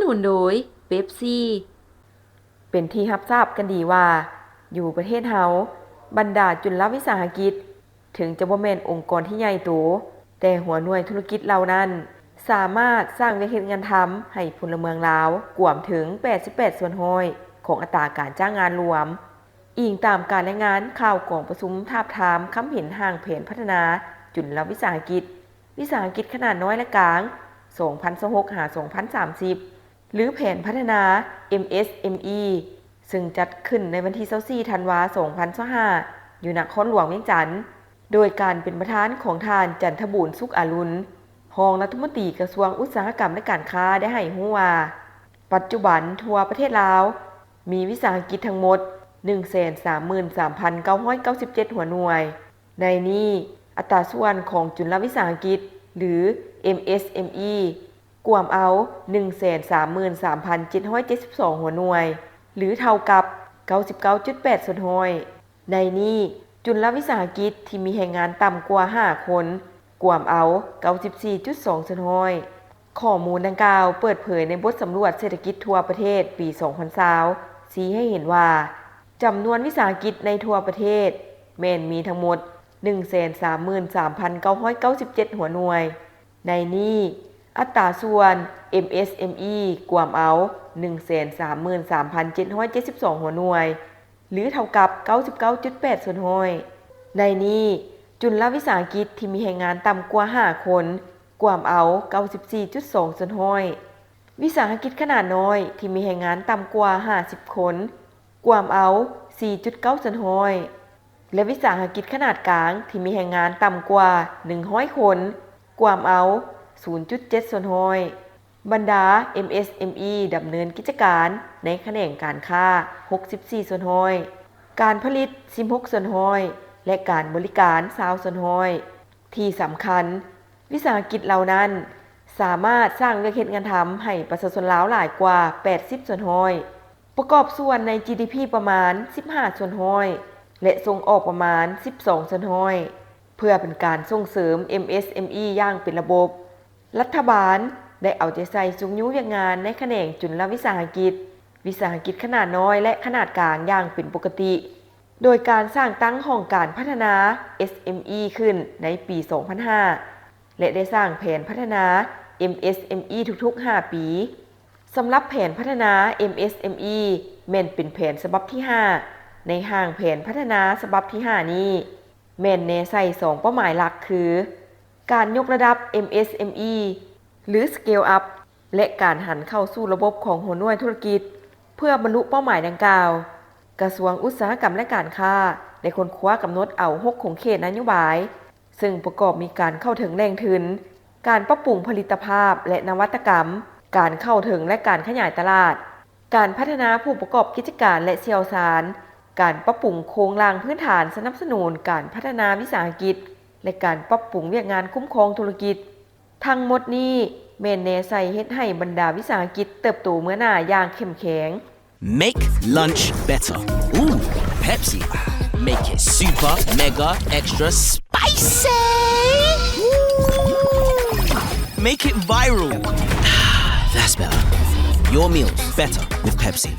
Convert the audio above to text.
ສະໜັບສະໜູນໂດຍ ເປັບຊີ. ເປັນທີ່ຮັບຊາບກັນດີວ່າ ຢູ່ປະເທດເຮົາ, ບັນດາຈຸນລະວິສາຫະກິດ ເຖິງຈະບໍ່ແມ່ນອົງກອນທີ່ໃຫຍ່ໂຕ, ແຕ່ຫົວໜ່ວຍທຸລະກິດເຫຼົ່ານັ້ນ ສາມາດສ້າງວຽກເຮັດງານທຳໃຫ້ພົນລະເມືອງລາວ ກວມເຖິງແປດສິບແປດສ່ວນຮ້ອຍຂອງອັດຕາການຈ້າງງານລວມ, ອີງຕາມການລາຍງານຂ່າວກອງປະຊຸມທາບທາມຄຳເຫັນຮ່າງແຜນພັດທະນາຈຸນລະວິສາຫະກິດ, ວິສາຫະກິດຂະໜາດນ້ອຍ ແລະ ກາງ ສອງພັນຊາວຫົກ ຫາ ສອງພັນສາມສິບ ຫຼື ແຜນພັດທະນາ ເອັມເອສເອັມອີ ເຊິ່ງຈັດຂຶ້ນໃນວັນທີຊາວສີ່ ທັນວາ ສອງພັນຊາວຫ້າ ຢູ່ນະຄອນຫຼວງວຽງຈັນ, ໂດຍການເປັນປະທານຂອງທ່ານ ຈັນທະບູນ ສຸກອາລຸນ ຮອງລັດຖະມົນຕີກະຊວງອຸດສາຫະກຳ ແລະ ການຄ້າ ໄດ້ໃຫ້ຮູ້ວ່າ ປັດຈຸບັນທົ່ວປະເທດລາວ ມີວິສາຫະກິດທັງໝົດ ໜຶ່ງແສນສາມໝື່ນສາມພັນເກົ້າຮ້ອຍເກົ້າສິບເຈັດຫົວໜ່ວຍ. ໃນນີ້, ອັດຕາສ່ວນຂອງຈຸນລະວິສາຫະກິດ ຫຼື ເອັມເອສເອັມອີ ກວມເອົາ ໜຶ່ງແສນສາມໝື່ນສາມພັນເຈັດຮ້ອຍເຈັດສິບສອງຫົວໜ່ວຍ ຫຼື ເທົ່າກັບ ເກົ້າສິບເກົ້າຈຸດແປດສ່ວນຮ້ອຍ. ໃນນີ້, ຈຸນລະວິສາຫະກິດທີ່ມີແຮງງານຕ່ຳກວ່າຫ້າຄົນ ກວມເອົາ ເກົ້າສິບສີ່ຈຸດສອງສ່ວນຮ້ອຍ. ຂໍ້ມູນດັ່ງກ່າວເປີດເຜີຍໃນບົດສຳຫຼວດເສດຖະກິດທົ່ວປະເທດປີສອງພັນຊາວ ຊີ້ໃຫ້ເຫັນວ່າ ຈຳນວນວິສາຫະກິດໃນທົ່ວປະເທດ ແມ່ນມີທັງໝົດ ໜຶ່ງແສນສາມໝື່ນສາມພັນເກົ້າຮ້ອຍເກົ້າສິບເຈັດຫົວໜ່ວຍ. ໃນນີ້, ອັດຕາສ່ວນ ເອັມເອສເອັມອີ ກວມເອົາ ໜຶ່ງແສນສາມໝື່ນສາມພັນເຈັດຮ້ອຍເຈັດສິບສອງຫົວໜ່ວຍ ຫຼື ເທົ່າກັບ ເກົ້າສິບເກົ້າຈຸດແປດສ່ວນຮ້ອຍ. ໃນນີ້, ຈຸນລະວິສາຫະກິດທີ່ມີແຮງງານຕ່ຳກວ່າຫ້າຄົນ ກວມເອົາ ເກົ້າສິບສີ່ຈຸດສອງສ່ວນຮ້ອຍ. ວິສາຫະກິດຂະໜາດນ້ອຍທີ່ມີແຮງງານຕ່ຳກວ່າຫ້າສິບຄົນ ກວມເອົາ ສີ່ຈຸດເກົ້າສ່ວນຮ້ອຍ ແລະ ວິສາຫະກິດຂະໜາດກາງທີ່ມີແຮງງານຕ່ຳກວ່າໜຶ່ງຮ້ອຍຄົນ ກວມເອົາ ສູນຈຸດເຈັດສ່ວນຮ້ອຍ. ບັນດາ ເອັມເອສເອັມອີ ດຳເນີນກິດຈະການໃນຂະແໜງການຄ້າ ຫົກສິບສີ່ສ່ວນຮ້ອຍ, ການຜະລິດ ສິບຫົກສ່ວນຮ້ອຍ ແລະ ການບໍລິການ ຊາວສ່ວນຮ້ອຍ. ທີ່ສຳຄັນ, ວິສາຫະກິດເຫຼົ່ານັ້ນ ສາມາດສ້າງວຽກເຮັດງານທຳໃຫ້ປະຊາຊົນລາວຫຼາຍກວ່າ ແປດສິບສ່ວນຮ້ອຍ, ປະກອບສ່ວນໃນ ຈີດີພີ ປະມານ ສິບຫ້າສ່ວນຮ້ອຍ ແລະ ສົ່ງອອກປະມານ ສິບສອງສ່ວນຮ້ອຍ. ເພື່ອເປັນການສົ່ງເສີມ ເອັມເອສເອັມອີ ຢ່າງເປັນລະບົບ, ລັດຖະບານໄດ້ເອົາໃຈໃສ່ຊຸກຍູ້ວຽກງານໃນຂະແໜງຈຸນລະວິສາຫະກິດ, ວິສາຫະກິດຂະໜາດນ້ອຍ ແລະ ຂະໜາດກາງຢ່າງເປັນປົກກະຕິ, ໂດຍການສ້າງຕັ້ງຫ້ອງການພັດທະນາ ເອສເອັມອີ ຂຶ້ນໃນປີສອງພັນຫ້າ ແລະ ໄດ້ສ້າງແຜນພັດທະນາ ເອັມເອສເອັມອີ ທຸກໆຫ້າປີ. ສຳລັບແຜນພັດທະນາ ເອັມເອສເອັມອີ ແມ່ນເປັນແຜນສະບັບທີຫ້າ ໃນຮ່າງແຜນພັດທະນາສະບັບທີຫ້ານີ້ ແມ່ນແນໃສ່ສອງເປົ້າໝາຍຫຼັກຄື ການຍົກລະດັບ ເອັມເອສເອັມອີ ຫຼື Scale Up ແລະ ການຫັນເຂົ້າສູ່ລະບົບຂອງຫົວໜ່ວຍທຸລະກິດ. ເພື່ອບັນລຸເປົ້າໝາຍດັ່ງກ່າວ, ກະຊວງອຸດສາຫະກຳ ແລະ ການຄ້າ ໄດ້ຄົ້ນຄວ້າກຳນົດເອົາຫົກຂົງເຂດນະໂຍບາຍ, ເຊິ່ງປະກອບມີການເຂົ້າເຖິງແຫຼ່ງທຶນ, ການປັບປຸງຜະລິດຕະພາບ ແລະ ນະວັດຕະກຳ, ການເຂົ້າເຖິງ ແລະ ການຂະຫຍາຍຕະຫຼາດ, ການພັດທະນາຜູ້ປະກອບກິດຈະການ ແລະ ຊ່ຽວຊານ, ການປັບປຸງໂຄງລ່າງພື້ນຖານສະໜັບສະໜູນການພັດທະນາວິສາຫະກິດ ແລະ ການປັບປຸງວຽກງານຄຸ້ມຄອງທຸລະກິດ. ທັງໝົດນີ້ແມ່ນແນໃສ່ເຮັດໃຫ້ບັນດາວິສາຫະກິດເຕີບໂຕເມືອໜ້າຢ່າງເຂັ້ມແຂງ. Make lunch better. Ooh, Pepsi. Make it super, mega, extra spicy. Ooh. Make it viral. That's better. Your meals better with Pepsi.